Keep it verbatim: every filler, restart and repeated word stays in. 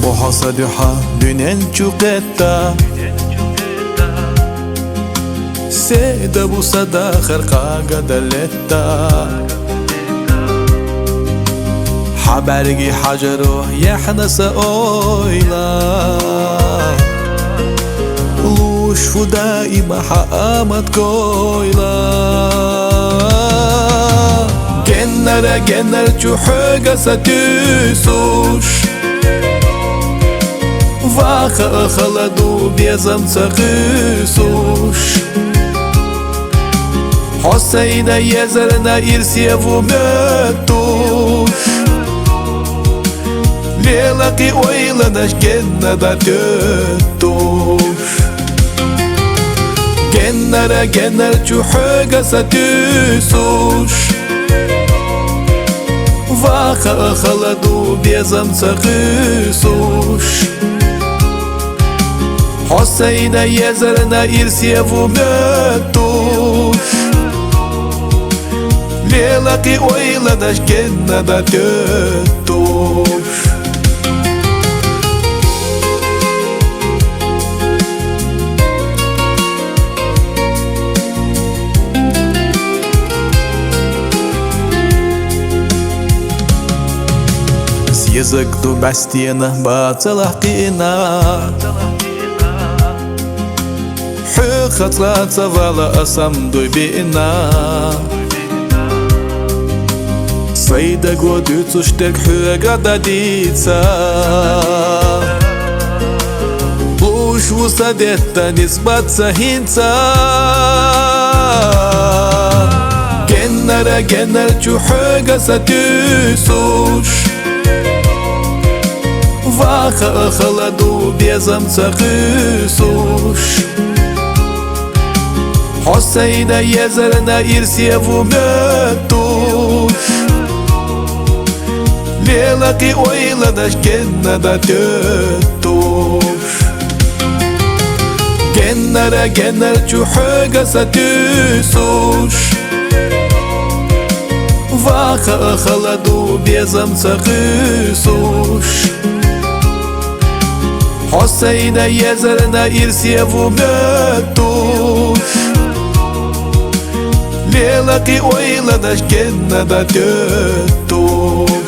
Хьо са дуьхьа дуьнен чу кхетта, седа бу са дахар къагада летта. Хьа бӀарги хьажаро яхьна са ойла, луш фу даима хьа амат гойла. Геннара геннар чу хьоьга са туьйсуш, ваха а хала ду безам ца кхуьйсуш. Хьо сайна езарна ирсе ву моьттуш, лела кхин ойланаш генна да тоьттуш. Геннара геннар чу хьоьга са туьйсуш, ваха а хала ду безам ца кхуьйсуш. Хьо сайна езарна ирсе ву моьттуш, лела кхин ойланаш генна да тоьттуш. Зезаг ду бӀаьстенах бацалахь кхиъна, хьоьга хьацкъа ца вала а сам дуй биъна. Сай даго дуьйцуш дерг хьоьга да дийца, луш ву са детта нисбат са хӀинца. Геннара геннар чу хьоьга са туьйсуш, ваха а хала ду безам ца кхуьйсуш. Хьо сайна езарна ирсе ву моьттуш, лела кхин ойланаш генна да тоьттуш. Геннара геннар чу хьоьга са туьйсуш, ваха а хала ду безам ца кхуьйсуш. Хьо сайна езарна ирсе ву моьттуш, лела кхин ойланаш генна да тоьттуш.